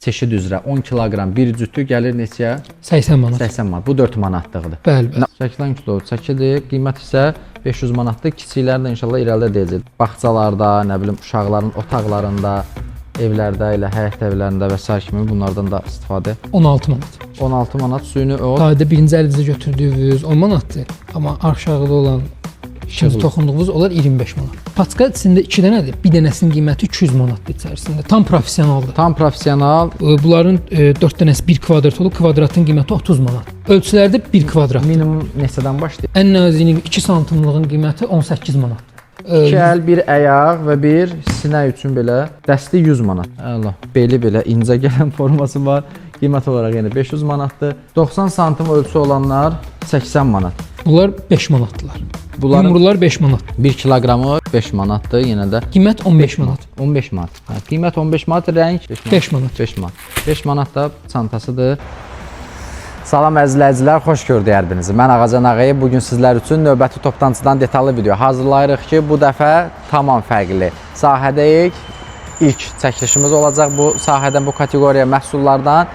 Çeşid üzrə 10 kiloqram bir cütü gəlir neçəyə? 80 manat. 80 manat. Bu 4 manatlığıdır. Bəli, bəli. 80 kilo çəkidir, qiymət isə 500 manatdır. Kiçikləri də inşallah irəlidə deyəcək. Bağçalarda, nə bilim, uşaqların otaqlarında, evlərdə, elə həyət evlərində və sair kimi bunlardan da istifadə. 16 manat. 16 manat süni ot. Sadə birinci əlinizə götürdüyünüz 10 manatdır, amma aşağıda olan ikinci toxunduğunuz olar 25 manat. Paçka içində 2 dənədir. Bir dənəsinin qiyməti 200 manatdır içərisində. Tam professionaldır. Tam professional. Bunların 4 dənəsi 1 kvadrat olur. Kvadratın qiyməti 30 manat. Ölçülərdə 1 kvadrat. Minimum neçədən başlayır? Ən nazinin 2 santimlığın qiyməti 18 manatdır. İki əl, bir ayaq və bir sinə üçün belə dəsti 100 manat. Əla. Beli belə incə gələn forması var. Qiymət olaraq yenə 500 manatdır. 90 santim ölçü olanlar 80 manat. Bunlar 5 manatdırlar. Bunların Yumrular 5 manat. 1 kiloqramı 5 manatdır yenə də. Qiymət 15 manat. 15 manat. Hə, qiymət 15 manat, rəng 5 manat. 5 manat. 5 manat. 5 manat da çantasıdır. Salam əziz izləyicilər, xoş gördük hər birinizi. Mən Ağacan Ağayev. Bu gün sizlər üçün növbəti toptancıdan detallı video hazırlayırıq ki, bu dəfə tamam fərqli sahədəyik. İlk çəkilişimiz olacaq bu sahədən, bu kateqoriya məhsullardan.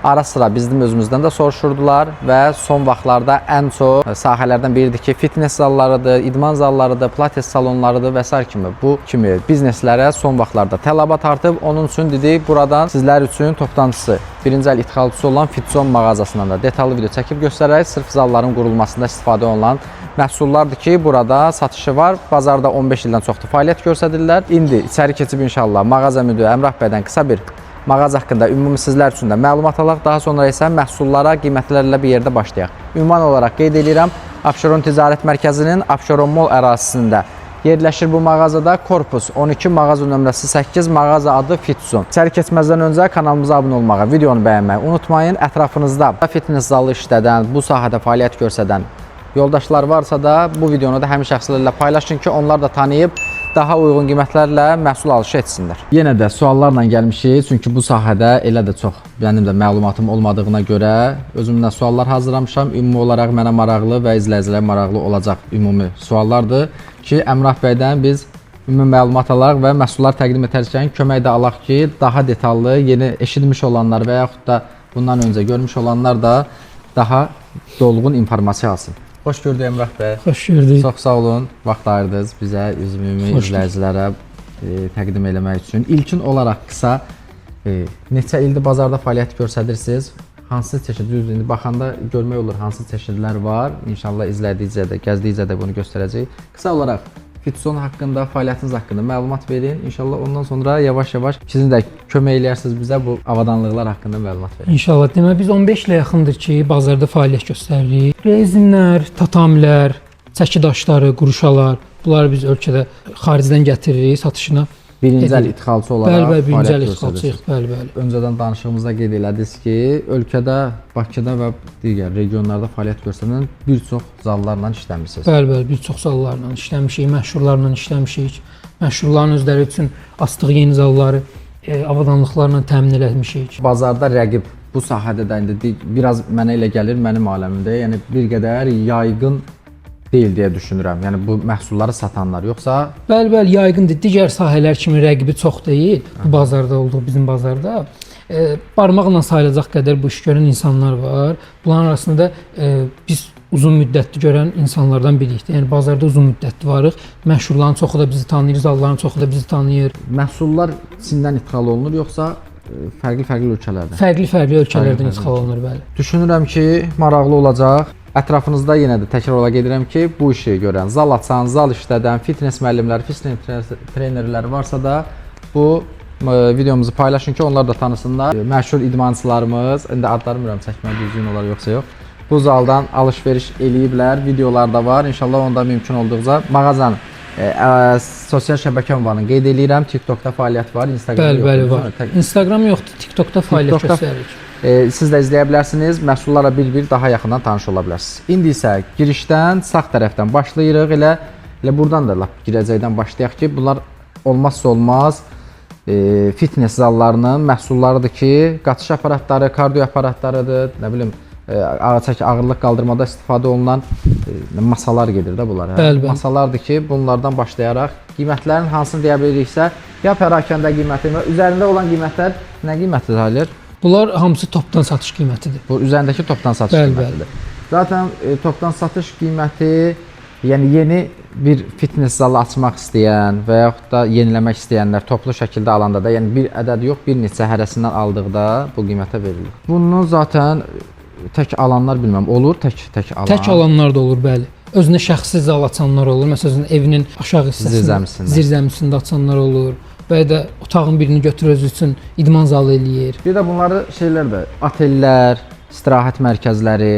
Ara sıra bizim özümüzdən də soruşurdular və son vaxtlarda ən çox sahələrdən biridir ki, fitness zallarıdır, idman zallarıdır, pilates salonlarıdır və sair kimi bu kimi bizneslərə son vaxtlarda tələbat artıb. Onun üçün dedik, buradan sizlər üçün toptancısı, birinci əl idxalçısı olan Fitzone mağazasından da detallı video çəkib göstərək. Sırf zalların qurulmasında istifadə olunan məhsullardır ki, burada satışı var. Bazarda 15 ildən çoxdur fəaliyyət göstərirlər. İndi içəri keçib inşallah mağaza müdiri Əmrah bəydən qısa bir mağaza haqqında ümumi sizlər üçün də məlumat alaq. Daha sonra isə məhsullara, qiymətlərlə bir yerdə başlayaq. Ünvan olaraq qeyd edirəm, Abşeron Ticarət Mərkəzinin Abşeron Mall ərazisində yerləşir bu mağazada. Korpus 12, mağaza nömrəsi 8, mağaza adı Fitzone. İçəri keçməzdən öncə kanalımıza abunə olmağı, videonu bəyənməyi unutmayın. Ətrafınızda fitness zalı işlədən, bu sahədə fəaliyyət göstərən yoldaşlar varsa da bu videonu da həmin şəxslərlə paylaşın ki, onlar da tanıyıb daha uyğun qiymətlərlə məhsul alışı etsinlər. Yenə də suallarla gəlmişik, çünki bu sahədə elə də çox mənim də məlumatım olmadığına görə özümdən suallar hazırlamışam. Ümumi olaraq mənə maraqlı və izləyicilərə maraqlı olacaq ümumi suallardır ki, Əmrah bəydən biz ümumi məlumat alaq və məhsullar təqdim etərkən kömək də alaq ki, daha detallı, yeni eşitmiş olanlar və yaxud da bundan öncə görmüş olanlar da daha dolğun informasiya alsın. Xoş gördük Əmrah bəy. Xoş gördük. Çox sağ olun, vaxt ayırdınız bizə, ümumi Xoş izləyicilərə təqdim eləmək üçün. İlkin olaraq qısa neçə ildir bazarda fəaliyyət göstərirsiniz? Hansı çeşid, düzdür, indi baxanda görmək olur hansı çeşidlər var. İnşallah izlədikcə də, gəzdikcə də bunu göstərəcəyik. Qısa olaraq Fitzone haqqında, fəaliyyətiniz haqqında məlumat verin. İnşallah ondan sonra yavaş-yavaş sizin də kömək eləyərsiniz bizə bu avadanlıqlar haqqında məlumat verin. İnşallah. Demək biz 15 ilə yaxındır ki, bazarda fəaliyyət göstəririk. Rezinlər, tatamilər, çəki daşları, quruşalar, bunları biz ölkədə xaricdən gətiririk satışına. Birinci əl Edirik. idxalçı olaraq Bəli, bəli, birinci əl fəaliyyət idxalçıyıq. göstərirsiniz. Bəli, bəli. Öncədən danışığımızda qeyd elədiniz ki, ölkədə, Bakıda və digər regionlarda fəaliyyət göstərən bir çox zallarla işləmisiniz. Bəli, bəli, bir çox zallarla işləmişik, məşhurlarla işləmişik. Məşhurların özləri üçün asdığı yeni zalları avadanlıqlarla təmin eləmişik. Bazarda rəqib bu sahədə də indi biraz mənə elə gəlir, mənim aləmimdə, yəni bir qədər yayğın deyil deyə düşünürəm. Yəni bu məhsulları satanlar yoxsa Bəli, bəli, yaygındır. Digər sahələr kimi rəqibi çox deyil. Bu bazarda olduğu bizim bazarda barmaqla sayılacaq qədər bu iş görən insanlar var. Bunların arasında biz uzun müddətli görən insanlardan biriyik də. Yəni bazarda uzun müddətli varıq. Məşhurların çoxu da bizi tanıyır, zalların çoxu da bizi tanıyır. Məhsullar Çindən idxal olunur yoxsa fərqli-fərqli ölkələrdən? Fərqli-fərqli ölkələrdən Fərqli-fərqli. idxal olunur, bəli. Düşünürəm ki, maraqlı olacaq. Ətrafınızda yenə də təkrar olaraq edirəm ki, bu işi görən, zal açan, zal işlədən, fitness müəllimləri, fitness trenerləri varsa da bu videomuzu paylaşın ki, onlar da tanısınlar. Məşhur idmançılarımız, indi adlarını bilmirəm çəkmək düzgün olar yoxsa yox. Bu zaldan alış-veriş eləyiblər, videolar da var. İnşallah onda mümkün olduqca mağazanın sosial şəbəkə ünvanını qeyd eləyirəm. TikTokda fəaliyyət var, Instagramda Bəli, yoxdur, bəli değil var. mi? Instagram yoxdur, TikTokda fəaliyyət TikTokda- göstəririk. Siz də izləyə bilərsiniz, məhsullarla bir-bir daha yaxından tanış ola bilərsiniz. İndi isə girişdən sağ tərəfdən başlayırıq. Elə buradan da lap girəcəkdən başlayaq ki, bunlar olmazsa olmaz fitness zallarının məhsullarıdır ki, qaçış aparatları, kardio aparatlarıdır, nə bilim, çəki ağırlıq qaldırmada istifadə olunan masalar gedir də bunlar. Hə? Bəli, bəli. Masalardır ki, bunlardan başlayaraq qiymətlərin hansını deyə biliriksə, Ya pərakəndə qiyməti və üzərində olan qiymətlər nə qiyməti sayılır? Bunlar hamısı topdan satış qiymətidir. Bu üzərindəki topdan satış Bəli, qiymətidir. Zaten topdan satış qiyməti, yəni yeni bir fitness zalı açmaq istəyən və yaxud da yeniləmək istəyənlər toplu şəkildə alanda da, yəni bir ədəd yox, bir neçə hərəsindən aldıqda bu qiymətə verilir. Bunu zaten tək alanlar bilməm olur, tək alan. Tək alanlar da olur, bəli. Özünə şəxsi zal açanlar olur. Məsələn, evinin aşağı hissəsində, Zirzəmisində. Zirzəmisində açanlar olur. Və ya da otağın birini götürür özü üçün idman zalı eləyir. Bir də bunları şeylər də, otellər, istirahət mərkəzləri,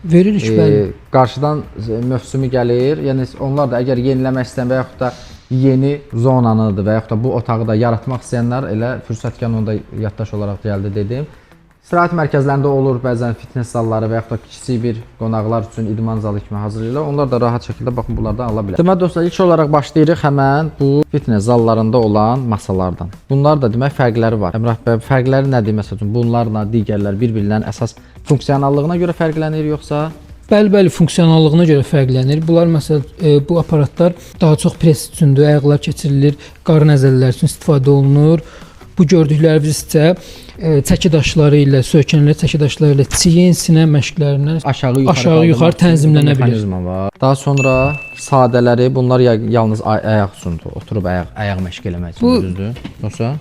Veririk, bəli. Qarşıdan mövsümü gəlir. Yəni onlar da əgər yeniləmək istəyən və yaxud da yeni zonanıdır və yaxud da bu otağı da yaratmaq istəyənlər elə fürsətkən onu da yaddaş olaraq gəldi dedim. İstirahət mərkəzlərində olur bəzən fitness zalları və yaxud da kiçik bir qonaqlar üçün idman zalı kimi hazırlayırlar. Onlar da rahat şəkildə baxın bunlardan ala bilər. Deməli dostlar, ilk olaraq başlayırıq həmən bu fitness zallarında olan masalardan. Bunlar da demək fərqləri var. Əmrah bəy, fərqləri nədir məsəl üçün? Bunlarla digərlər bir-birindən əsas funksionallığına görə fərqlənir yoxsa? Bəli, bəli, funksionallığına görə fərqlənir. Bunlar məsələn, bu aparatlar daha çox pres üçündür, ayaqlar keçirilir, qarın əzələləri üçün istifadə olunur. Bu gördüklərimiz isə çəki daşları ilə, söykənlər çəki daşları ilə çiyin, sinə məşqlərindən Aşağı yuxarı aşağı yuxarı tənzimlənə bilir. Mexanizma var. Daha sonra sadələri bunlar yalnız ayaq üçündür. Oturub ayaq məşq eləmək üçün düzdür? Yoxsa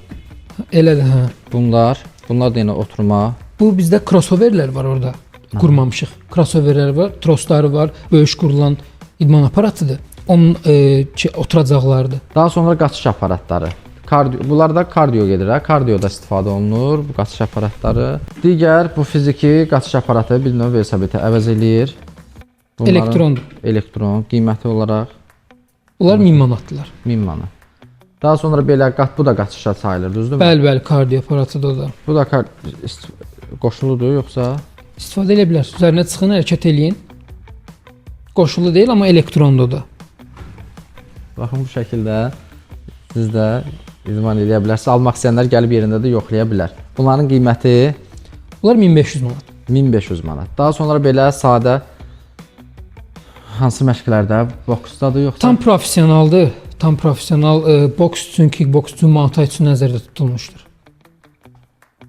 Elədir, hə. Bunlar da yenə oturma. Bu bizdə crossoverlər var orada. Qurmamışıq. Crossoverlər var, trosları var, böyük qurulan idman aparatıdır. Onun ki, oturacaqlardır. Daha sonra qaçış aparatları. Kardiyo, bunlar da kardiyo gedir, hə? Kardioda istifadə olunur bu qaçış aparatları. Digər bu fiziki qaçış aparatı bir növ velosipedi əvəz eləyir. Bunların Elektrondur. Elektron qiyməti olaraq Bunlar 1000 manatdılar. 1000 manat. Daha sonra belə bu da qaçışa sayılır, düzdürmü? Bəli, bəli, kardiyo aparatıdır o da. Bu da qoşuludur yoxsa? İstifadə edə bilərsiniz. Üzərinə çıxın, hərəkət eləyin. Qoşulu deyil, amma elektrondur o da. Baxın bu şəkildə siz də idman eləyə bilərsiniz. Almaq istəyənlər gəlib yerində də yoxlaya bilər. Bunların qiyməti Bunlar 1500 manat. 1500 manat. Daha sonra belə sadə hansı məşqlərdə? Boksdadır yoxsa? Tam professionaldır. Tam professional boks üçün, kickboks üçün, Muay Thai üçün nəzərdə tutulmuşdur.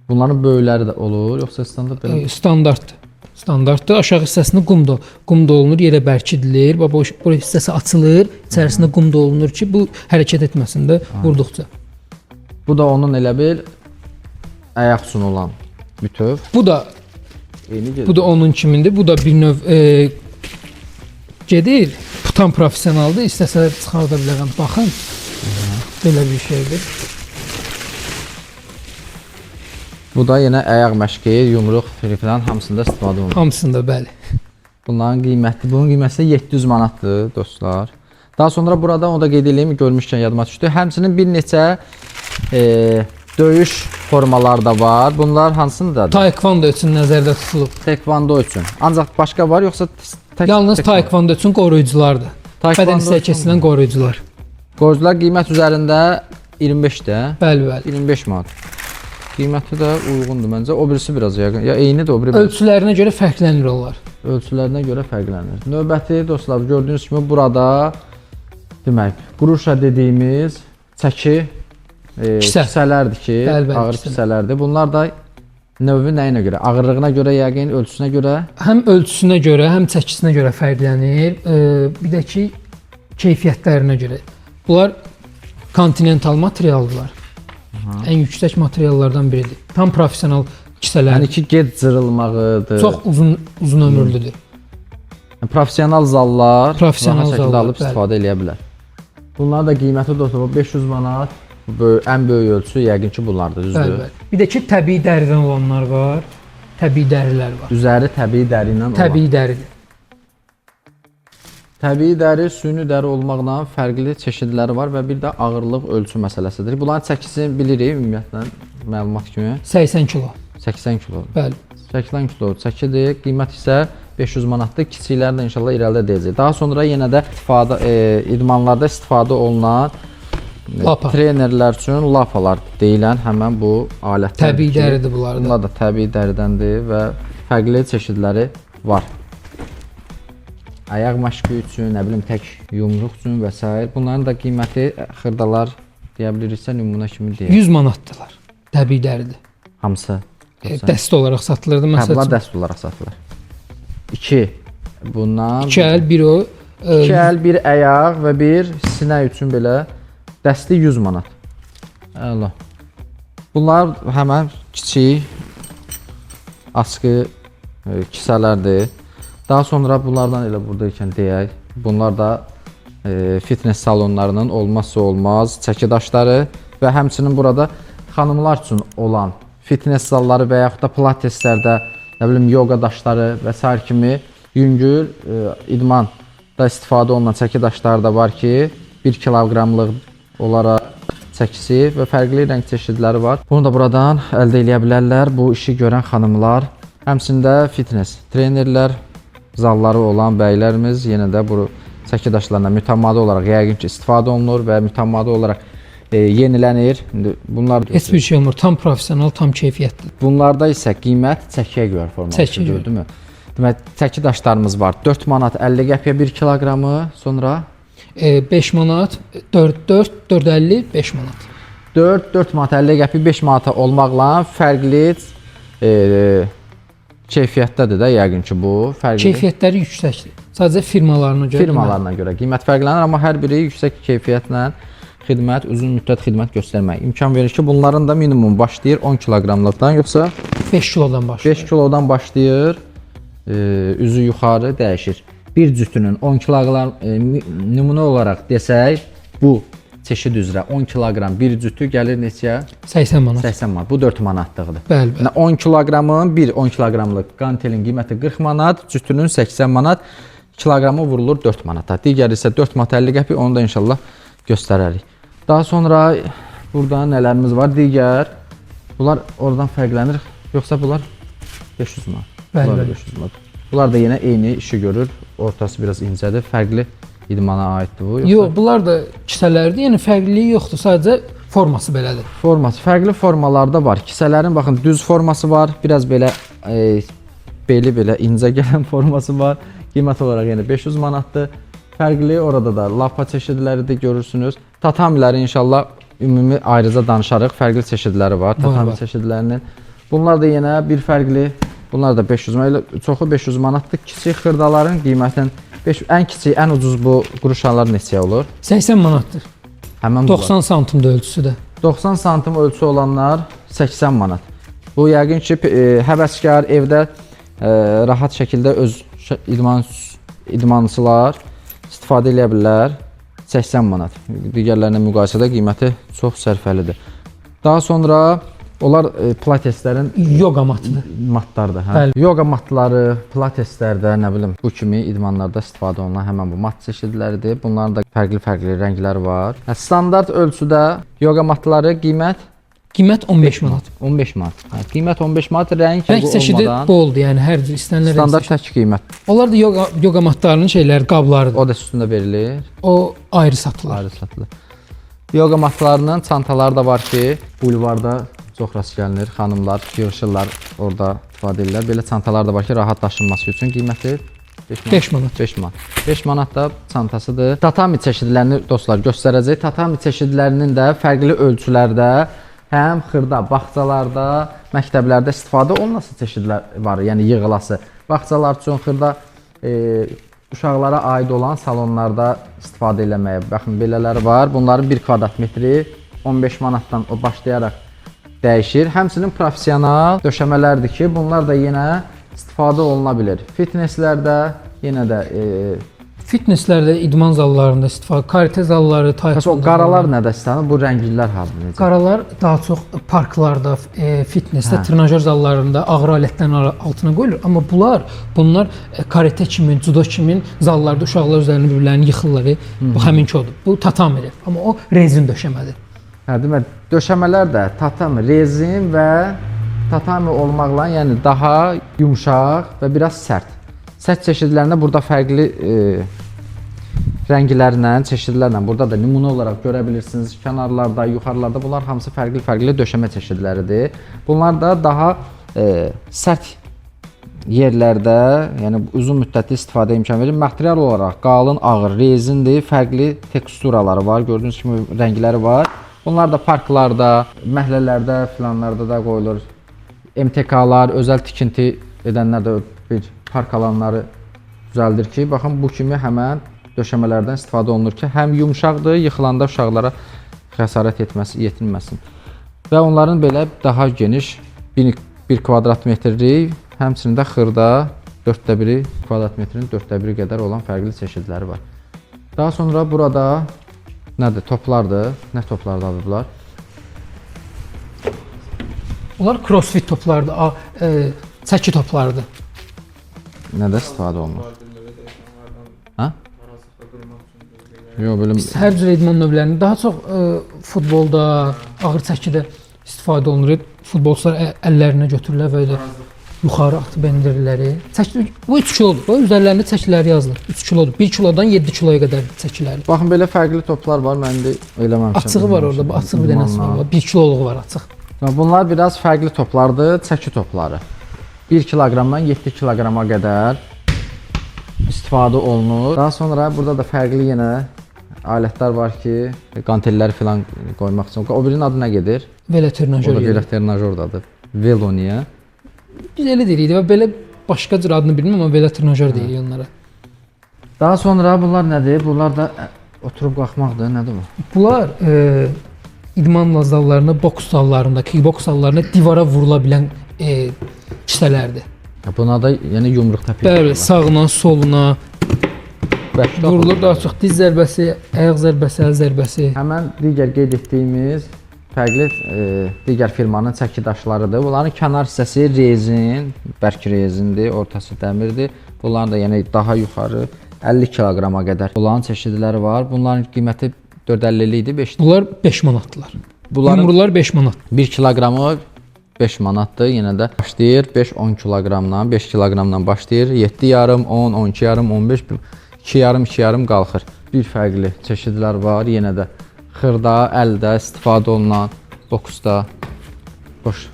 Bunların böyükləri də olur, yoxsa standart belə? Standartdır. Standartdır. Aşağı hissəsində qum dolunur, yerə bərkidilir. Bax bu hissəsi açılır, içərisində qum dolunur ki, bu hərəkət etməsin də vurduqca. Bu da onun elə bil ayaq üçün olan bütöv. Bu da Eyni gedir. bu da onun kimindir. Bu da bir növ gedir. Bu tam professionaldır. İstəsələr çıxarda bilərəm. Baxın. Belə bir şeydir. Bu da yenə ayaq məşqi, yumruq falan hamısında istifadə olunur. Hamısında bəli. Bunların qiyməti, bunun qiyməti 700 manatdır dostlar. Daha sonra burada onu da qeyd eləyim, görmüşkən yadıma düşdü. Həmçinin bir neçə döyüş formaları da var. Bunlar hansındadır? Taekwondo üçün nəzərdə tutulub. Taekwondo üçün. Ancaq başqa var yoxsa tək? Yalnız taekwondo üçün qoruyuculardır. Taekwondo Bədən hissə kəsilən qoruyucular. Qoruyucular qiymət üzərində 25-dir. Bəli, bəli. 25 manat. Qiyməti də uyğundur məncə. O birisi biraz yəqin. Ya eynidir, o biri biraz. Ölçülərinə görə fərqlənir onlar. Ölçülərinə görə fərqlənir. Növbəti dostlar, gördüyünüz kimi burada demək, quruşa dediyimiz çəki Kisə. kisələrdir ki, Bəli, bəli, ağır kisələr. kisələrdir. Bunlar da növü nəyinə görə? Ağırlığına görə yəqin, ölçüsünə görə. Həm ölçüsünə görə, həm çəkisinə görə fərqlənir. Bir də ki, keyfiyyətlərinə görə. Bunlar kontinental materialdılar. Ən yüksək materiallardan biridir. Tam professional kisələrdir. Yəni ki, gec cırılmağıdır. Çox uzun ömürlüdür. Yəni, professional zallar Professional rahat şəkildə zallar, alıb bəli. istifadə eləyə bilər. Bunların da qiyməti dostlar 500 manat. Böyük, ən böyük ölçü yəqin ki bunlardır, düzdür? Bəli, bəli. Bir də ki, təbii dəridən olanlar var. Təbii dərilər var. Üzəri təbii dəri ilə olan. Təbii dəridir. Təbii dəri, süni dəri olmaqla fərqli çeşidləri var və bir də ağırlıq ölçü məsələsidir. Bunların çəkisini bilirik ümumiyyətlə məlumat kimi. 80 kilo. 80 kilo. Bəli. 80 kilo çəkidir, qiymət isə 500 manatdır. Kiçikləri də inşallah irəlidə deyəcək. Daha sonra yenə də istifadə idmanlarda istifadə olunan Lapa. trenerlər üçün lapalar deyilən həmən bu alətlər. Təbii dəridir bunlar da. Bunlar da təbii dəridəndir və fərqli çeşidləri var. Ayaq məşqi üçün, nə bilim tək yumruq üçün və s. Bunların da qiyməti xırdalar Deyə biliriksə nümunə kimi deyək. 100 manatdılar. Təbii dəridir. Hamısı. Dəstə olaraq satılırdı Hə, məsəl bunlar üçün. dəst olaraq satılır. 2 bundan. 2 əl, bir o. 2 əl, bir ayaq və bir sinə üçün belə dəsti 100 manat. Əla. Bunlar həmən kiçik askı kisələrdir. Daha sonra bunlardan elə burada ikən deyək, bunlar da fitness salonlarının olmazsa olmaz çəki daşları və həmçinin burada xanımlar üçün olan fitness zalları və yaxud da pilateslərdə, nə bilim yoqa daşları və sair kimi yüngül idmanda istifadə olunan çəki daşları da var ki, 1 kiloqramlıq olaraq çəkisi və fərqli rəng çeşidləri var. Bunu da buradan əldə eləyə bilərlər bu işi görən xanımlar. Həmçində fitness trenerlər, zalları olan bəylərimiz yenə də bu çəki daşlarına mütəmadi olaraq yəqin ki istifadə olunur və mütəmadi olaraq yenilənir. İndi bunlar Heç bir şey olmur. Tam professional, tam keyfiyyətli. Bunlarda isə qiymət çəkiyə görə formalaşır, Çəkiyə görə. gördünmü? Demək, çəki daşlarımız var. 4 manat 50 qəpiyə 1 kiloqramı, sonra 5 manat, 4 4 4.50, 5 manat. 4 4 manat 50 qəpik 5 manata olmaqla fərqli keyfiyyətdədir də yəqin ki bu fərqli. Keyfiyyətləri yüksəkdir. Sadəcə firmalarına görə. Firmalarına görə qiymət fərqlənir, amma hər biri yüksək keyfiyyətlə xidmət, uzun müddət xidmət göstərmək imkan verir ki, bunların da minimum başlayır 10 kiloqramlıqdan, yoxsa 5 kilodan başlayır. 5 kilodan başlayır, üzü yuxarı dəyişir. Bir cütünün 10 kiloqram nümunə olaraq desək, bu çeşid üzrə 10 kiloqram bir cütü gəlir neçəyə? 80 manat. 80 manat. Bu 4 manatlıqdır. Bəli, bəli. Yəni 10 kiloqramın bir 10 kiloqramlıq qantelin qiyməti 40 manat, cütünün 80 manat, kiloqramı vurulur 4 manata. Digəri isə 4 manat 50 qəpik, onu da inşallah göstərərik. Daha sonra burada nələrimiz var? Digər bunlar oradan fərqlənir, yoxsa bunlar 500 manat. Bəli, Bunlar da bəli. 500 manat. Bunlar da yenə eyni işi görür. Ortası biraz incədir, fərqli idmana aiddir bu. Yoxsa Yox, bunlar da kisələrdir. Yəni fərqliliyi yoxdur. Sadəcə forması belədir. Forması fərqli formalarda var. Kisələrin baxın düz forması var, biraz belə beli belə incə gələn forması var. Qiymət olaraq yenə 500 manatdır. Fərqli orada da lapa çeşidləridir görürsünüz. Tatamiləri inşallah ümumi ayrıca danışarıq. Fərqli çeşidləri var tatami var. çeşidlərinin. Bunlar da yenə bir fərqli. Bunlar da 500 manat. Elə çoxu 500 manatdır. Kiçik xırdaların qiymətinin 5 ən kiçik, ən ucuz bu quruşalar neçəyə olur? 80 manatdır. Həmin bunlar. 90 santimdir ölçüsü də. 90 santim ölçü olanlar 80 manat. Bu yəqin ki, həvəskar evdə rahat şəkildə öz idmançılar istifadə eləyə bilər. 80 manat. Digərlərinə müqayisədə qiyməti çox sərfəlidir. Daha sonra onlar pilateslərin Yoqa matıdır. matlardır, hə. Bəli. Yoqa matları, pilateslərdə, nə bilim, bu kimi idmanlarda istifadə olunan həmin bu mat çeşidləridir. Bunların da fərqli-fərqli rəngləri var. Hə, standart ölçüdə yoqa matları qiymət Qiymət 15 manat. 15 manat. Hə, qiymət 15 manat, rəng Rəng bu çeşidi olmadan boldur, yəni hər cür istənilən rəng standart çeşidi. tək qiymət. Onlar da yoqa matlarının şeyləri, qablarıdır. O da üstündə verilir, O ayrı satılır. ayrı satılır. Yoqa matlarının çantaları da var ki, bulvarda çox rast gəlinir. Xanımlar yığışırlar, orada istifadə edirlər. Belə çantalar da var ki, rahat daşınması üçün qiyməti 5 manat. 5 manat. 5 manat. 5 manat da çantasıdır. Tatami çeşidlərini dostlar göstərəcək. Tatami çeşidlərinin də fərqli ölçülərdə həm xırda bağçalarda, məktəblərdə istifadə olunası çeşidlər var, yəni yığılası. Bağçalar üçün xırda uşaqlara aid olan salonlarda istifadə eləməyə. Baxın belələri var. Bunların 1 kvadrat metri 15 manatdan o başlayaraq dəyişir. Həmçinin professional döşəmələrdir ki, bunlar da yenə istifadə oluna bilər. Fitnesslərdə yenə də Fitnesslərdə, idman zallarında istifadə, karate zalları, bəs o taekwondo. qaralar nədə istifadə? Bu rənglilər harda necə? Qaralar daha çox parklarda, fitnessdə, trenajör zallarında ağır alətlərin altına qoyulur. Amma bunlar karate kimi, judo kimi zallarda uşaqlar üzərinə bir-birlərini yıxırlar. Bu həminki odur. Bu tatamidir. Amma o rezin döşəmədir. Hə, demək döşəmələr də tatami, rezin və tatami olmaqla, yəni daha yumşaq və biraz sərt. Sərt çeşidlərində burada fərqli rənglərlə, çeşidlərlə burada da nümunə olaraq görə bilirsiniz. Kənarlarda, yuxarılarda bunlar hamısı fərqli-fərqli döşəmə çeşidləridir. Bunlar da daha sərt yerlərdə, yəni uzun müddətli istifadə imkan verir. Material olaraq qalın, ağır rezindir, fərqli teksturaları var. Gördüyünüz kimi rəngləri var. Bunlar da parklarda, məhəllələrdə filanlarda da qoyulur. MTK-lar, özəl tikinti edənlər də bir park alanları düzəldir ki, baxın bu kimi həmən döşəmələrdən istifadə olunur ki, həm yumşaqdır, yıxılanda uşaqlara xəsarət etməsi, yetirməsin. Və onların belə daha geniş 1 kvadrat metrlik, həmçinin də xırda 4də 1-i kvadrat metrin 4də 1-i qədər olan fərqli çeşidləri var. Daha sonra burada nədir? Toplardır. Nə toplardır abi bunlar? Onlar crossfit toplardır, çəki toplardır. Nədə istifadə olunur? Hə? Yox, belə Biz hər cür idman növlərində daha çox futbolda, ağır çəkidə istifadə olunur. Futbolçular əllərinə götürürlər və elə yuxarı atıb endirirlər. Çəki bu 3 kilodur. Bu üzərlərində çəkiləri yazılır. 3 kilodur. 1 kilodan 7 kiloya qədər çəkiləri. Baxın belə fərqli toplar var. Mən indi eləməmişəm. Açığı var orada. Bu açıq bir dənəsi var. 1 kiloluğu var açıq. Bunlar biraz fərqli toplardır, çəki topları. 1 kiloqramdan 7 kiloqrama qədər istifadə olunur. Daha sonra burada da fərqli yenə alətlər var ki, qantelləri filan qoymaq üçün. O birinin adı nə gedir? Velotrenajör. O da gedir. velotrenajordadır. Velo niyə? Biz elə deyirik və belə başqa cür adını bilmirəm, amma velotrenajör deyirik onlara. Daha sonra bunlar nədir? Bunlar da oturub qalxmaqdır. Nədir bu? Bunlar idman zallarında, boks zallarında, kickboks zallarında divara vurula bilən kisələrdir. Buna da yəni yumruq təpik. Bəli, sağına, soluna Bərk vurulur. Daha çox diz zərbəsi, ayaq zərbəsi, əl zərbəsi. Həmən digər qeyd etdiyimiz fərqli digər firmanın çəki daşlarıdır. Bunların kənar hissəsi rezin, bərk rezindir, ortası dəmirdir. Bunların da yəni daha yuxarı 50 kiloqrama qədər olan çeşidləri var. Bunların qiyməti 4.50 idi, 5. Bunlar 5 manatdılar. Bunların Yumrular 5 manat. 1 kiloqramı 5 manatdır. Yenə də başlayır 5-10 kiloqramdan, 5 kiloqramdan başlayır. 7,5, 10, 12,5, 15, 2,5, 2,5 qalxır. Bir fərqli çeşidlər var. Yenə də xırda, əldə istifadə olunan, boksda, boş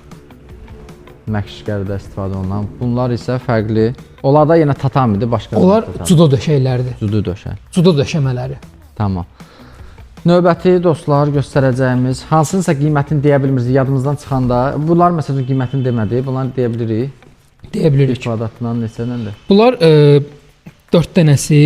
məşqlərdə istifadə olunan. Bunlar isə fərqli. Onlar da yenə tatamidir, başqa Onlar tatami. judo döşəklərdir. Judo döşək. Judo döşəmələri. Tamam. Növbəti dostlar göstərəcəyimiz hansınsa qiymətini deyə bilmirik yadımızdan çıxanda. Bunlar məsələn qiymətini demədik. Bunları deyə bilirik. Deyə Bir bilirik. kvadratından neçədəndir? Bunlar 4 dənəsi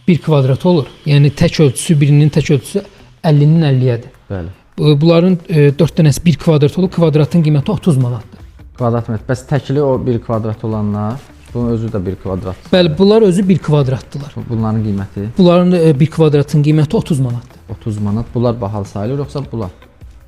1 kvadrat olur. Yəni tək ölçüsü birinin tək ölçüsü 50-nin 50-yədir. Bəli. Bunların 4 dənəsi 1 kvadrat olur. Kvadratın qiyməti 30 manatdır. Kvadrat metr. Bəs təkli o 1 kvadrat olanlar, bunun özü də 1 kvadrat. Bəli, bunlar özü 1 kvadratdılar. Bunların qiyməti Bunların 1 kvadratın qiyməti 30 manatdır. 30 manat. Bunlar bahalı sayılır yoxsa bunlar?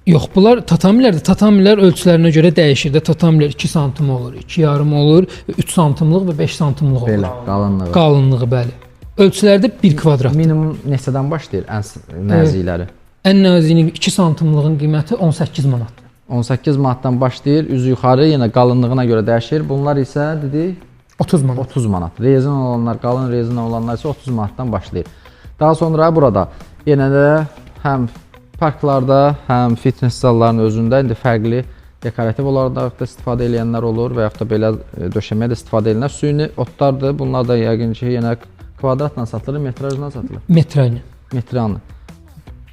Yox, bunlar tatamilərdir. Tatamilər ölçülərinə görə dəyişir də. Tatamilər 2 santim olur, 2,5 olur, 3 santimlik və 5 santimlik olur. Belə qalınlığı. Qalınlığı bəli. Ölçülərdə 1 kvadrat. Minimum neçədən başlayır ən nəzikləri? Ən naziyinin 2 santimliğin qiyməti 18 manatdır. 18 manatdan başlayır, üzü yuxarı yenə qalınlığına görə dəyişir. Bunlar isə dedik 30 manat. 30 manat. Rezin olanlar, qalın rezin olanlar isə 30 manatdan başlayır. Daha sonra burada yenə də həm parklarda, həm fitness zallarının özündə indi fərqli dekorativ olaraq da istifadə edənlər olur və yaxud da belə döşəməyə də istifadə edilənlər. Süni otlardır. Bunlar da yəqin ki, yenə kvadratla satılır, metrajla satılır. Metrə ilə Metranı.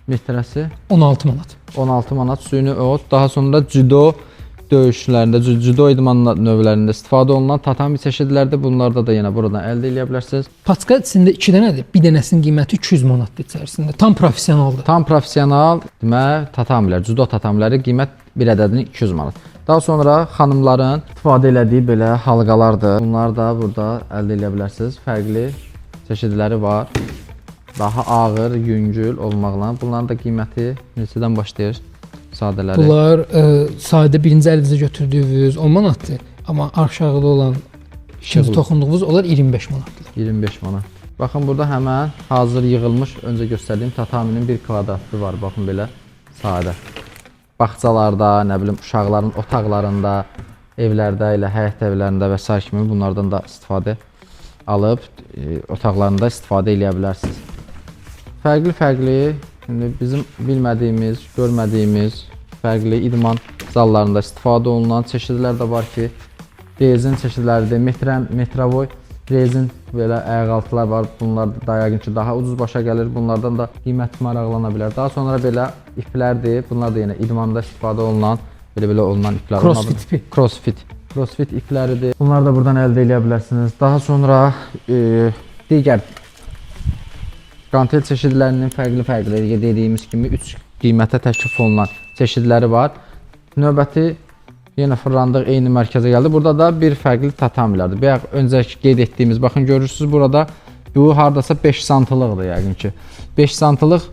Metrəsi 16 manat. 16 manat süni ot. Daha sonra judo döyüşlərində, judo idman növlərində istifadə olunan tatami çeşidlərdir. Bunlarda da yenə buradan əldə eləyə bilərsiniz. Paçka içində 2 dənədir. Bir dənəsinin qiyməti 200 manatdır içərisində. Tam professionaldır. Tam professional demək tatamilər, judo tatamiləri qiymət bir ədədini 200 manat. Daha sonra xanımların istifadə elədiyi belə halqalardır. Bunlar da burada əldə eləyə bilərsiniz. Fərqli çeşidləri var. Daha ağır, yüngül olmaqla bunların da qiyməti neçədən başlayır? Sadələri. Bunlar sadə birinci əlinizə götürdüyünüz 10 manatdır. Amma aşağıda olan ikinci toxunduğunuz onlar 25 manatdır. 25 manat. Baxın burada həmən hazır yığılmış öncə göstərdiyim tataminin bir kvadratı var. Baxın belə sadə. Bağçalarda, nə bilim uşaqların otaqlarında, evlərdə, elə həyət evlərində və sair kimi bunlardan da istifadə alıb otaqlarında istifadə eləyə bilərsiniz. Fərqli-fərqli, indi bizim bilmədiyimiz, görmədiyimiz fərqli idman zallarında istifadə olunan çeşidlər də var ki, rezin çeşidləridir, metravoy Rezin belə ayaqaltılar var. Bunlar da yəqin ki, daha ucuz başa gəlir. Bunlardan da qiymət maraqlana bilər. Daha sonra belə iplərdir. Bunlar da yenə idmanda istifadə olunan, belə-belə olunan iplər. Crossfit ipi. Crossfit. Crossfit ipləridir. Bunları da buradan əldə eləyə bilərsiniz. Daha sonra digər qantel çeşidlərinin fərqli-fərqli dediyimiz kimi 3 qiymətə təklif olunan çeşidləri var. Növbəti yenə fırlandıq, eyni mərkəzə gəldi. Burada da bir fərqli tatamilərdir. Bayaq öncəki qeyd etdiyimiz, baxın görürsüz burada bu hardasa 5 santılıqdır yəqin ki. 5 santılıq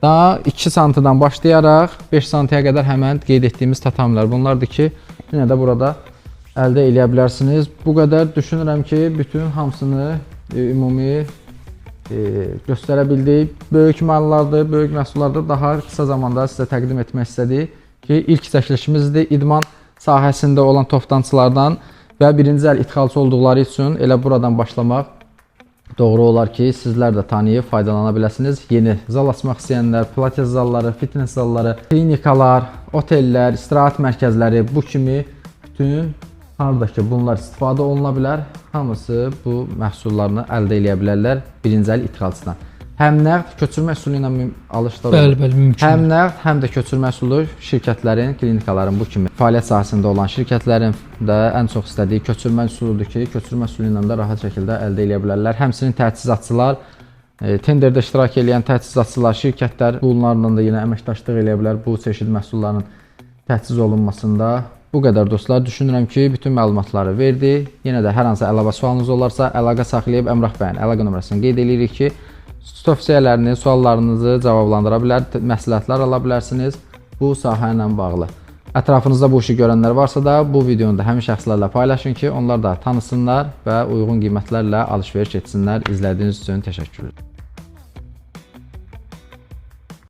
da 2 santıdan başlayaraq 5 santıya qədər həmən qeyd etdiyimiz tatamilər bunlardır ki, yenə də burada əldə eləyə bilərsiniz. Bu qədər düşünürəm ki, bütün hamısını ümumi göstərə bildik. Böyük mallardır, böyük məhsullardır. Daha qısa zamanda sizə təqdim etmək istədik ki, ilk çəkilişimizdir. İdman sahəsində olan toplantılardan və birinci əl idxalçı olduqları üçün elə buradan başlamaq doğru olar ki, sizlər də tanıyıb faydalana biləsiniz. Yeni zal açmaq istəyənlər, pilates zalları, fitness zalları, klinikalar, otellər, istirahət mərkəzləri bu kimi bütün harda ki bunlar istifadə oluna bilər, hamısı bu məhsullarını əldə eləyə bilərlər birinci əl idxalçıdan. Həm nəqd köçürmə üsulu ilə alışlar olur. Bəli, bəli, mümkündür. Həm nəqd, həm də köçürmə üsulu şirkətlərin, klinikaların bu kimi fəaliyyət sahəsində olan şirkətlərin də ən çox istədiyi köçürmə üsuludur ki, köçürmə üsulu ilə də rahat şəkildə əldə eləyə bilərlər. Həmçinin təchizatçılar, tenderdə iştirak edən təchizatçılar, şirkətlər bunlarla da yenə əməkdaşlıq eləyə bilər bu çeşid məhsulların təchiz olunmasında. Bu qədər dostlar. Düşünürəm ki, bütün məlumatları verdi. Yenə də hər hansı əlavə sualınız olarsa, əlaqə saxlayıb Əmrah bəyin əlaqə nömrəsini qeyd eləyirik ki, tövsiyələrini, suallarınızı cavablandıra bilər, məsləhətlər ala bilərsiniz bu sahə ilə bağlı. Ətrafınızda bu işi görənlər varsa da bu videonu da həmin şəxslərlə paylaşın ki, onlar da tanısınlar və uyğun qiymətlərlə alış-veriş etsinlər. İzlədiyiniz üçün təşəkkürlər.